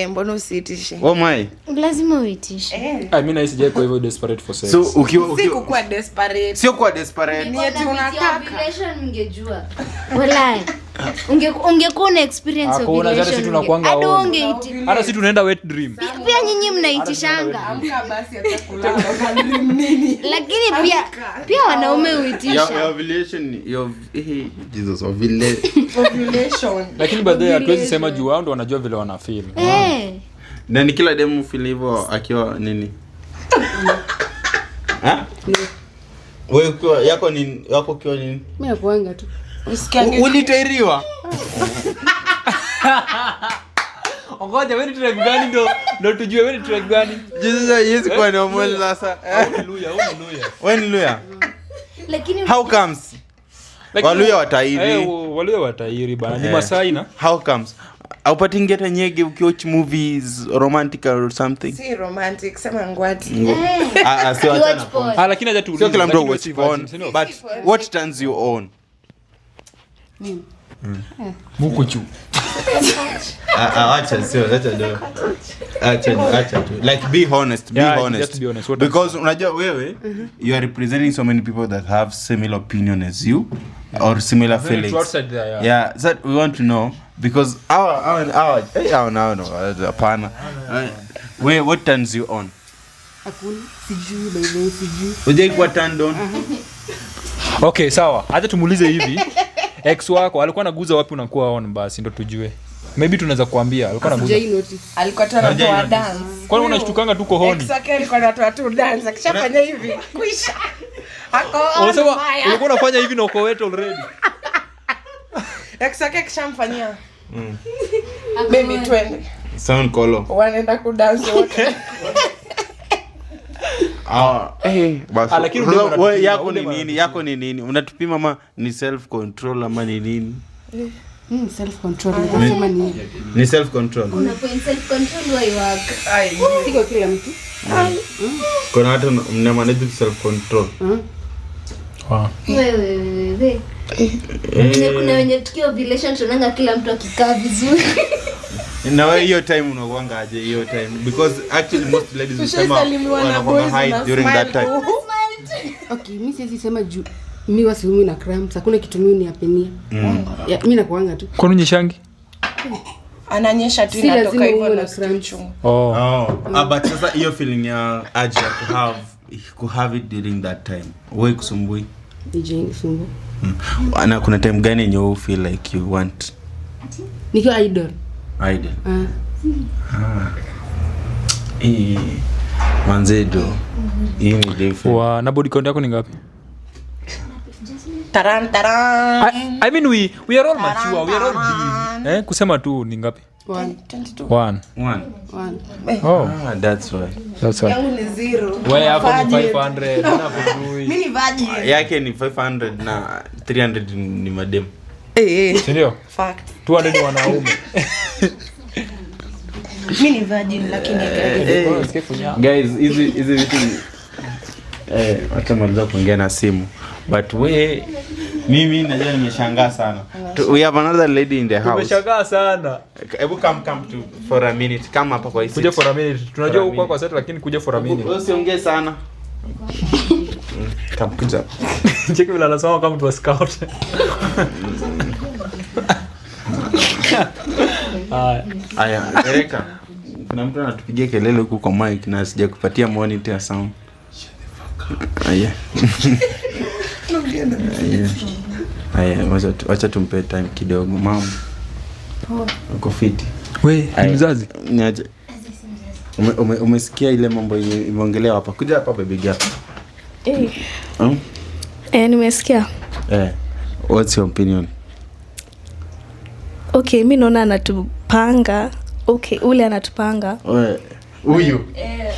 Mbona usiitishe? Wewe umai? Lazima uitishe. I mean, sijai kwa hivyo desperate for sex. So ukiwa Si kukuwa desperate. Sio kuwa desperate. Ni eti unataka. Ovulation mngejua. Walai. Ungekuwa una experience Hakuna, hata ovulation. sisi tunakuanga Hata on. ungeiti. Hata sisi tunaenda wet dream. Pia nyinyi mnaitishanga. Amka basi hata kulala ukadream nini? Lakini pia wanaume huitisha. Your ovulation, your Jesus, ovulation. Lakini baadaye hatuwezi sema juu wao ndo wanajua vile wana feel. Na ni kila demu feel hivyo akiwa nini? Ha? Wewe ukiwa yako ni yako ukiwa nini? Mimi nakuanga tu. Ulitairiwa? Ngoja wewe ni tribe gani ndo tujue wewe ni tribe gani? Jesus yes kwa ni omweli sasa. Haleluya, haleluya. Wewe ni Luya. Lakini how comes? Waluya watairi. Waluya watairi bana. Ni Masai na. How comes? Haupati ngeta nyege ukiwatch movies romantic or something? Si romantic, sema ngwati. Sio watch porn. Lakini acha tuulize. Sio kila mtu watch porn, but what turns you on? Mimi. Mukuchu. Acha sio, acha do. Acha tu. Like be honest, be honest. Just be honest. What because unajua wewe you are representing so many people that have similar opinion as you or similar feelings. Outside there, yeah. Yeah, so we want to know because our no, hapana. Wait, what turns you on? Hakuna, sijui by the way, sijui. Unajua kwa turned on? Okay, sawa. Acha tumuulize hivi. Ex wako alikuwa anaguza wapi unakuwa on basi ndo tujue. Maybe tunaweza kuambia alikuwa anaguza. Sijai notice. Alikuwa tu anatoa dance. Kwani unashtukanga tu kohoni? Ex wake alikuwa anatoa tu dance. Akishafanya hivi, kuisha. Ako on. Unasema ulikuwa unafanya hivi na uko wet already. Ex wake akishamfanyia. Baby twende. Sound call. Wanaenda kudance wote. Basi. Lakini wewe yako ni nini? Yako ni nini? Unatupima ama ni self control ama ni nini? Self control. Nasema ni ni self control. Una point self control why work. Siko kila mtu. Kuna watu mna manage self control. Wewe. Kuna wenye tukio ovulation tunaona kila mtu akikaa vizuri. Na wewe hiyo time unakuanga aje hiyo time? Because actually most ladies husema wanakuwa high during that time. Okay, mimi siwezi sema juu mimi wasiumi na cramps, hakuna kitu mimi niapenia. Mimi nakuanga tu. Kwani unyeshangi? Ananyesha tu inatoka hivyo na uchungu. But sasa hiyo feeling ya urge to have it during that time. Wewe kusumbui? Nije nisumbue. Na kuna time gani yenye you feel like you want? Nikiwa idol. Idol. Manzedo. Hii ni different. Na body count yako ni ngapi? Taran taran. I mean we are all mature, we are all big. Kusema tu ni ngapi? 22. 1. Oh, that's why. That's why. Yangu ni 0. Wewe hapo ni 500. Na kujui. Mimi ni virgin. Yake ni 500 na 300 ni madem. Si ndio? Fact. 200 ni wanaume. Mimi ni virgin lakini Guys, hizi vitu acha maliza kuongea na simu. But we mimi najua nimeshangaa sana. We have another lady in the house. Tumeshangaa sana. Hebu come to for a minute. Come hapa kwa hii. Kuja for a minute. Tunajua huko kwa set lakini kuja for a minute. Wewe usiongee sana. Come kuja. Cheki vile anasema kama tu scout. Aya, Erika. Kuna mtu anatupigia kelele huku kwa mic na sijakupatia monitor ya sound. Aya. Aya, wacha tumpe time kidogo mama. Uko fiti? We, ni mzazi? Niaje. Umesikia ile mambo imeongelewa hapa? Kuja hapa baby girl. Nimesikia. What's your opinion? Okay, mimi naona anatupanga. Okay, ule anatupanga. Huyu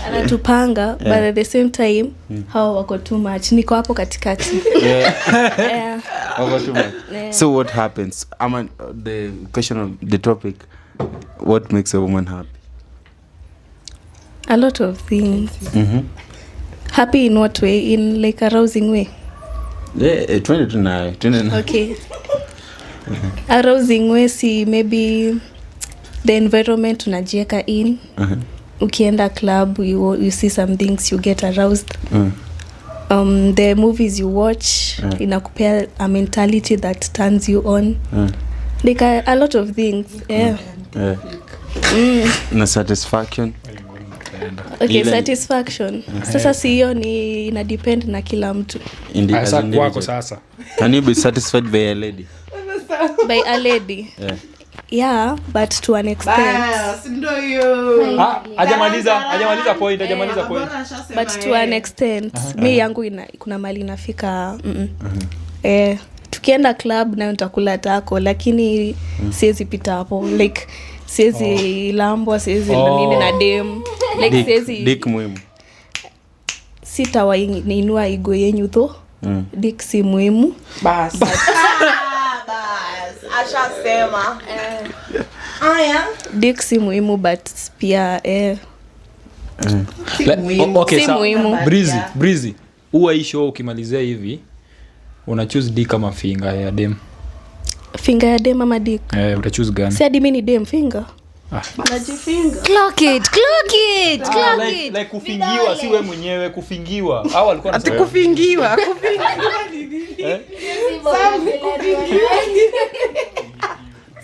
Anatupanga but at the same time hao wako too much. Niko hapo katikati. Wako too much. So what happens? The question of the topic, what makes a woman happy? A lot of things. Happy in what way? In like a rousing way. Yeah, twende tu nayo. Okay. Arousing way si maybe the environment unajieka in. Ukienda club you see some things you get aroused. The movies you watch inakupea a mentality that turns you on. Like a lot of things. Yeah. Na satisfaction. napenda. Okay, Ile- satisfaction. Sasa si hiyo ni ina depend na kila mtu. Sasa As individual. kwako sasa. Can you be satisfied by a lady? By a lady. Yeah. Yeah, but to an extent. Bas, ndo hiyo. Ah, hajamaliza point, hajamaliza point. Bora ashasema But to an extent, mi yangu kuna mali inafika. Eh, tukienda club nayo nitakula tako, lakini siwezi pita hapo, like siwezi lambwa, siwezi nini na dem, like Dick, siwezi. dick muhimu. Sitawainua igo yenyu tho. Dick si muhimu. Bas. Ashasema. Aya. Dick si muhimu, but pia Okay, Si sawa. muhimu. Breezy, Breezy. Huwa hii show ukimalizia hivi una choose dick kama finger ya dem. Finger ya dem ama dick? Eh, uta choose gani? Si hadi mi ni dem finger. Ah. Najifinga. Clock it, clock it, clock Like, it. like kufingiwa, si wewe mwenyewe kufingiwa. Au alikuwa Ati anasema kufingiwa, kufingiwa ni nini?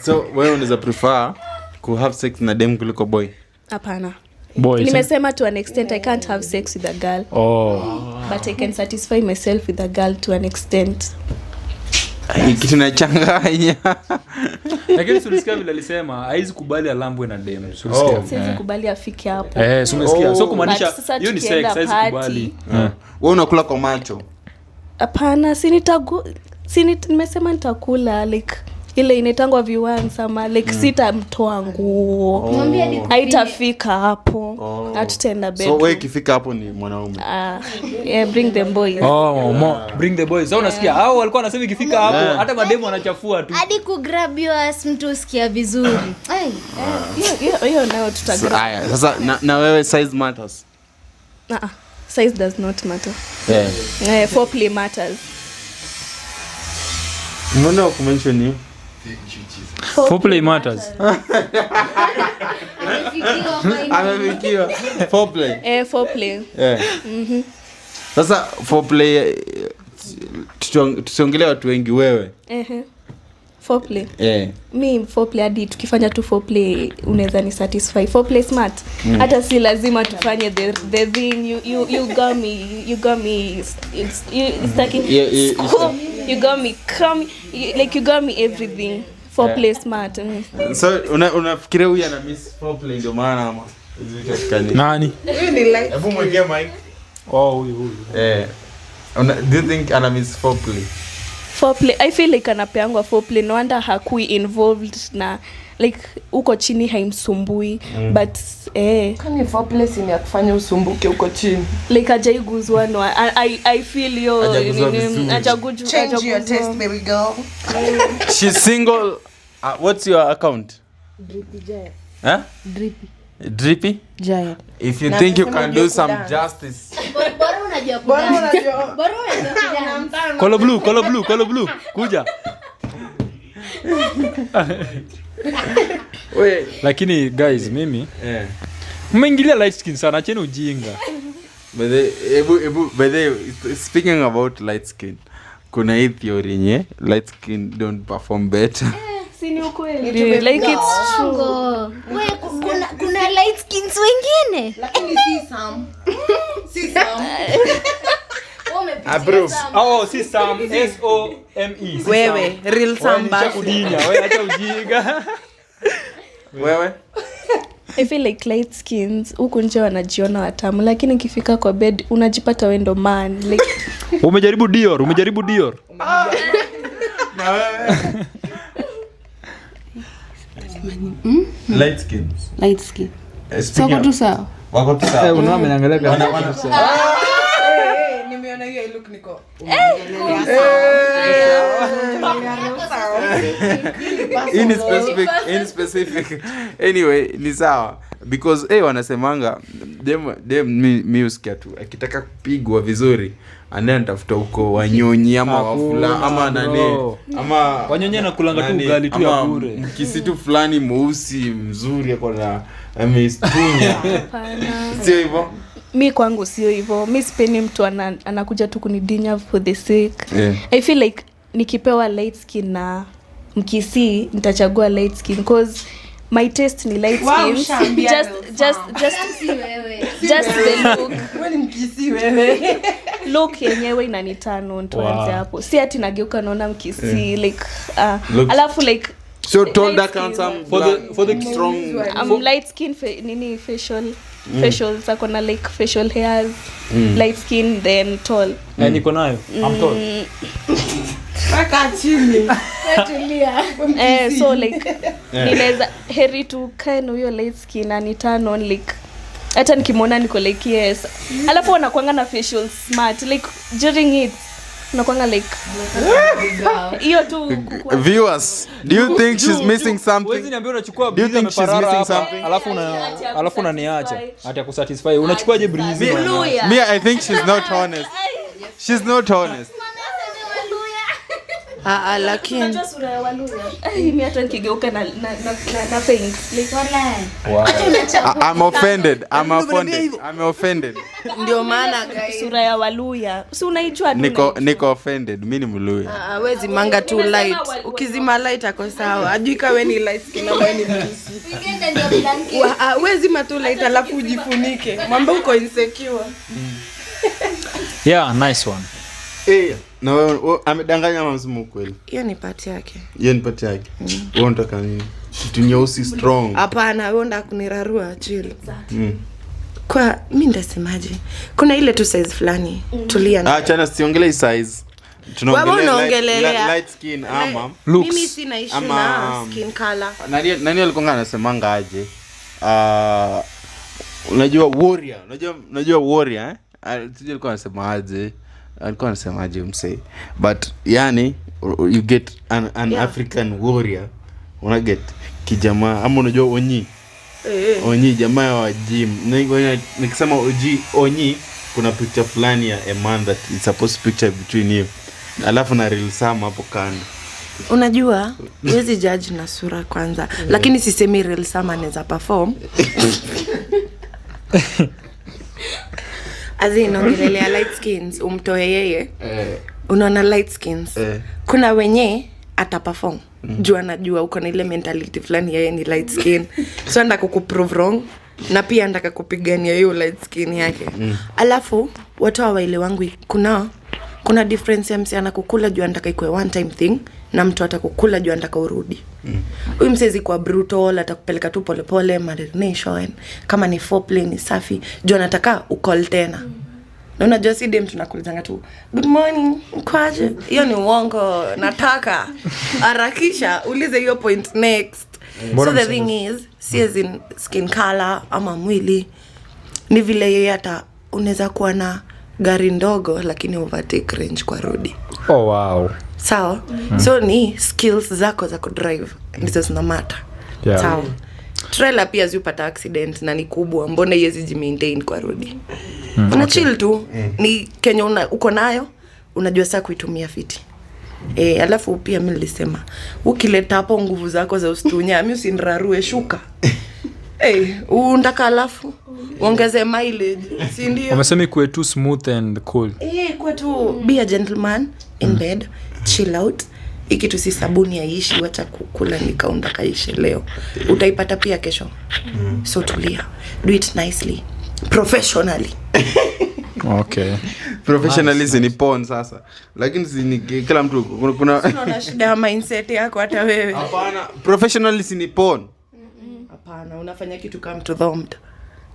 So wewe unaweza prefer ku have sex na dem kuliko boy? Hapana. Boy. Nimesema to an extent I can't have sex with a girl. Oh. But I can satisfy myself with a girl to an extent. Hii kitu inachanganya. Lakini si ulisikia vile alisema haizi kubali alambwe na dem. Si ulisikia? Siwezi kubali afike hapo. Eh, si umesikia? So kumaanisha But sasa hiyo ni sex, tukienda haizi party- kubali. Wewe unakula kwa macho. Hapana, si nitagu si nimesema nitakula, like ile inaitangwa viwans ama like sitamtoa nguo. Mwambie hadi kufinye. Haitafika hapo. Hatutaenda So bedroom. wewe ikifika hapo ni mwanaume. Ah, yeah, bring them boys. Oh, bring the boys. Sasa unasikia hao walikuwa wanasema ikifika hapo hata mademu wanachafua tu. Hadi kugrab your ass mtu usikia vizuri. Ai. Hiyo nayo So, tutagrab. aya, sasa na wewe size matters. Ah, size does not matter. Yeah. Eh, foreplay matters. Mbona hukumention hiyo? Foreplay matters. Amefikiwa finally. Amefikiwa. Foreplay. Eh, foreplay. Yeah. Sasa foreplay, tusiongelee watu wengi wewe. Ehe. Foreplay. Eh. Mi foreplay hadi tukifanya tu foreplay unaweza ni satisfy. Foreplay smart. Hata si lazima tufanye the thing. You got me, you got me, it's, you, it's like, Yeah, yeah, you got me, come, you, like you got me everything. Foreplay smart. So unafikiria huyu ana miss foreplay ndio maana ama? Nani? Huyu ni light. Hebu mwekee mic. Oh, huyu huyu. Eh. Do you think ana miss foreplay? Foreplay, I feel like anapeangwa foreplay, no wonder hakui involved na like uko chini haimsumbui. But Kwani foreplay si ni ya kufanya usumbuke huko chini? Like hajaiguzwa, no, I feel yo Hajaguzwa vizuri. Change your hajaguzwa. taste, baby girl. She's single. What's your account? Drippy Giant. Huh? Drippy Drippy? Giant. If you Na think you amesema can ujue do some kudance. justice. Bora unajua Bora kudance. unajua. Bora unajua kudance. Color blue, color blue, color blue. Kuja. Wait. Lakini guys, mimi Yeah. mmeingilia light skin sana, acheni ujinga. By the ebu, by the speaking about light skin, kuna hii theory yenye light skin don't perform better. Si ni ukweli? Like it's true. Bongo. We, kuna light skins wengine. Lakini si Sam. Si Sam. Approve. Oh, si Sam, S O M E. Si Wewe, Sam. real Sam Wewe basi. nishakudinya, wewe acha ujinga. Wewe? I feel like light skins huku nje wanajiona watamu, lakini ikifika kwa bed unajipata wewe ndo man, like Umejaribu Dior, umejaribu Dior. Na wewe? Light skins. Light skin. Eh, So speaking wako tu of- sawa. Wako tu sawa. Unaona ameniangalia Wana- wana- Eh, nimeona hiyo look niko. In specific. Anyway, ni sawa because wanasemanga dem mi usikia tu akitaka kupigwa vizuri anaye anatafuta huko wanyonyi ama wafula ama nani ama Wanyonyi anakulanga tu nani, ugali tu ya ama bure. mkisitu fulani mweusi mzuri ako na ameistunya. Hapana. Sio hivyo? Mi kwangu sio hivyo. Mi sipendi mtu anakuja tu kunidinya for the sake. Yeah. I feel like nikipewa light skin na mkisii nitachagua light skin cause My taste ni light Wow, skins. ushaambia Just Real just Sam. just Si wewe. just the look. Wewe ni Mkisii wewe. Look yenyewe inaniturn on, tuanze Wow. hapo. Si ati nageuka naona Mkisii, like Look. alafu like So tall, light dark, skin. handsome, For the strong. I'm light skin nini facial ako na like facial hairs, light skin then tall. Eh, niko nayo. I'm tall. Weka chini. Eh, so like ninaweza heri tu kae na huyo light skin ani turn on, like hata nikimwona niko like yes. Alafu wanakuanga na facial smart, like during it unakuanga like hiyo tu Viewers, do you think she's missing Huwezi something? niambia unachukua Do you Breezy think she's ameparara missing hapa, something? alafu una alafu unaniacha ati akusatisfy. Unachukuaje Breezy? Luya. Me, I think she's not honest. She's not honest. Ah, ah, lakini Unajua sura ya Waluya. Ai, mi hata nikigeuka na faint. Like, I'm offended. I'm offended. I'm offended. Ndio maana guys, sura ya Waluya. Si unaijua tu. Niko offended. Mi ni Mluya. Ah, we zimanga tu Nimesema light. Ukizima light ako sawa. Ajui ka we ni light skin ama we ni Mkisii. Ah, we zima tu light alafu ujifunike. Mwambie uko insecure. Yeah, nice one. Eh, na wewe amedanganya ama msema ukweli? Hiyo ni part yake. Hiyo ni part yake. Wewe unataka nini? Kitu nyeusi strong. Hapana, wewe unataka kunirarua, chill. Kwa mi ndasemaje? Kuna ile tu size fulani. Tulia. Ah, chana siongelei size. Tunaongelea Wewe unaongelelea. light skin ama Looks. Mimi sina issue Ama, na skin color. Nani alikuwa anasemanga aje? Unajua warrior, unajua warrior, eh? Sijui alikuwa anasema aje. Alikuwa anasema aje msee. But yani you get an African warrior. Una get kijamaa ama unajua Onyi. Onyi jamaa wa gym. Nikisema Onyi kuna picture fulani ya a man that is supposed to picture between you. Alafu na Real Sam hapo kando. Unajua huwezi judge na sura kwanza, lakini sisemi Real Sam anaweza perform. As in, ongelelea light skins umtoe yeye. Unaona light skins, kuna wenye ata perform juu anajua uko na ile mentality fulani yeye ni light skin, so anataka kukuprove wrong na pia anataka kupigania hiyo light skin yake. Alafu watu hawaelewangu, kuna difference ya msee anakukula juu anataka ikuwe one time thing na mtu atakukula juu anataka urudi. Huyu msezi kwa brutal atakupeleka tu polepole, marination, kama ni foreplay ni safi juu anataka ucall tena. Na unajua si dem tunakulizanga tu good morning, mkwaje, hiyo ni uongo. Nataka harakisha ulize hiyo point next. Mbona So the thing is, si as in skin color ama mwili, ni vile yeye hata unaweza kuwa na gari ndogo lakini overtake range kwa rodi. Oh, wow. Sawa. So ni skills zako za kudrive ndizo zinamata. Sawa. Trailer pia ziupata accident na ni kubwa, mbona iwezi jimaintain kwa rodi? Una chill tu. Ni kenya uko nayo, unajua saa kuitumia fiti. Alafu pia mi nilisema ukileta hapo nguvu zako za ustunya, mi usinrarue, shuka. Hey, undaka alafu uongeze mileage, si ndio? Wamesema ikuwe too smooth and cool. Eh, kuwa tu be a gentleman in bed, chill out. Hii kitu si sabuni haiishi, wacha kukula nikaunda kaishe leo, utaipata pia kesho. So tulia, do it nicely, professionally. Okay. Professionalism ni porn sasa. Lakini si ni kila mtu kuna Unaona shida ya mindset yako hata wewe. Hapana, professionalism ni porn. Hapana, unafanya kitu kama mtu dhomd,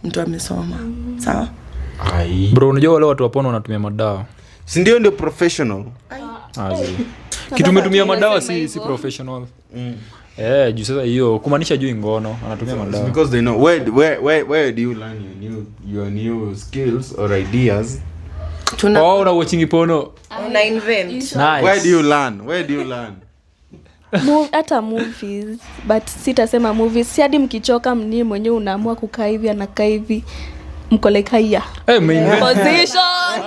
mtu amesoma. Sawa? Bro, unajua wale watu wa porn wanatumia madawa. Si ndio professional? Azi. Kitu umetumia madawa si professional. Eh, juu sasa hiyo kumaanisha juu ngono anatumia It's madawa. because they know where do you learn your new skills or ideas? Tuna Oh, una watching porno. una invent. Nice. Where do you learn? Where do you learn? Hata movies, but sitasema movies. Si hadi mkichoka mnie mwenyewe unaamua kukaa hivi, anakaa hivi, mko like haya. Eh, umeinvent. Position,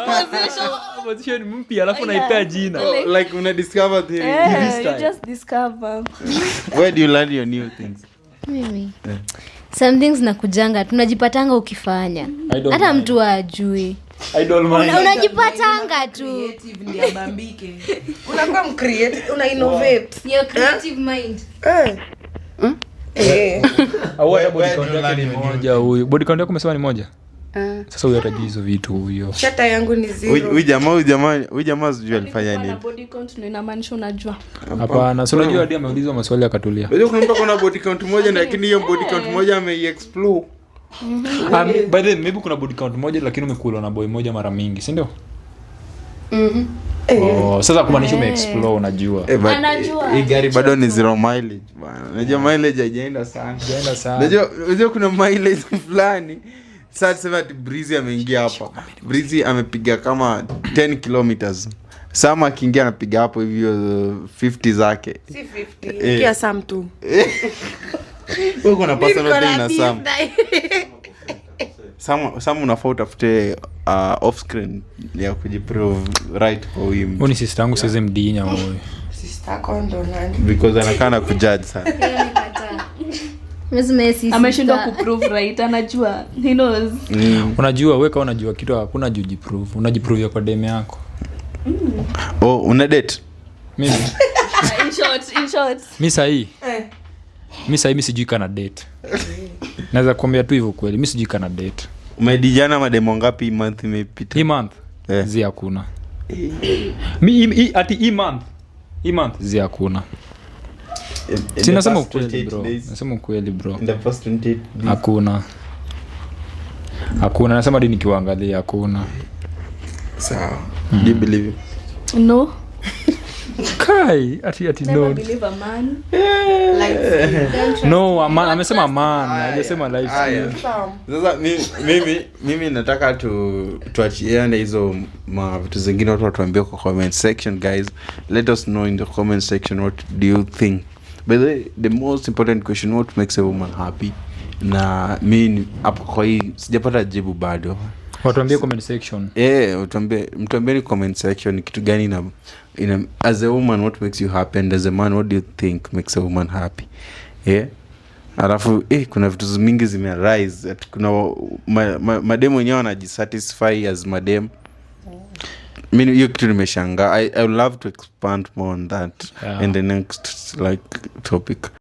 position. Position mpya alafu unaipea jina. Oh, like una discover the Yeah, you just discover. Where do you learn your new things? Mimi. Some things nakujanga, tunajipatanga ukifanya. I don't Hata mind. mtu ajui. I don't mind. Unajipatanga tu. Creative ndiye abambike. Unakuwa mcreative, una innovate. Your creative mind. Eh. Eh. Au hata Where- body where count do you yake ni learn your new moja huyu. Body count yako umesema ni moja? Ah. Sasa huyu atajui hizo vitu huyo. Shata yangu ni Huyu zero. huyu jamaa sijui alifanya Alikuwa na nini. body count ndio inamaanisha unajua. Hapana, si unajua hadi ameulizwa maswali akatulia. Unajua kuna mtu akona body count moja, lakini hiyo body count moja ameiexplore. By the way, maybe kuna body count moja lakini umekulwa na boy moja mara mingi, si ndio? Oh, sasa kumaanisha umeexplore, unajua. Eh, but, Anajua. hii gari bado ni zero mileage bana. Unajua mileage haijaenda sana. Haijaenda sana. Unajua kuna mileage fulani. Sasa tuseme ati Breezy ameingia hapa. Breezy amepiga kama 10 kilometers. Sam akiingia anapiga hapo hivyo 50 zake. Si 50. Eh. Kia Sam tu. Wewe kuna personal Niko thing na beef Sam. na- Sam unafaa utafute off screen ya kujiprove right kwa huyu mtu. Huyu ni sister yangu, siwezi mdinya huyu. Sister yako ndo nani? Because anakaa na kujudge sana. Lazima yeye si Ameshindwa sister. kuprove right, anajua. He knows. Unajua wewe kama unajua kitu hakuna jujiprove. Unajiprove kwa demu yako. Oh, una date? Mimi In short, in short. mi sahii Eh. mi sahii mi sijui kana date. Naweza kuambia tu hivyo kweli, mi sijui kana date. Umedijana mademo ngapi month imepita? Hii month Eh. zi hakuna. Mi ati hii month. Hii month zi hakuna. In Si the nasema past ukweli 28 bro. days. Nasema ukweli bro. In the past 28 days. Hakuna. Hakuna, nasema hadi nikiwaangalia hakuna. Sawa. Do you believe him? No. Kai, ati Never no. believe a man. No, amesema man, hajasema life. Aya. Sam. Sasa mimi nataka tuachiane hizo ma vitu zingine, watu watuambie kwa comment section. Guys, let us know in the comment section, what do you think? By the way, the most important question, what makes a woman happy? Na mi hapo kwa hii sijapata jibu bado. Watuambie comment section. Eh, mtuambieni comment section kitu gani ina as a woman, what makes you happy, and as a man, what do you think makes a woman happy? Yeah, alafu kuna vitu mingi zimearise ati kuna madem wenyewe wanajisatisfy as madem. Mi hiyo kitu nimeshangaa. I would love to expand more on that Yeah. in the next, like, topic.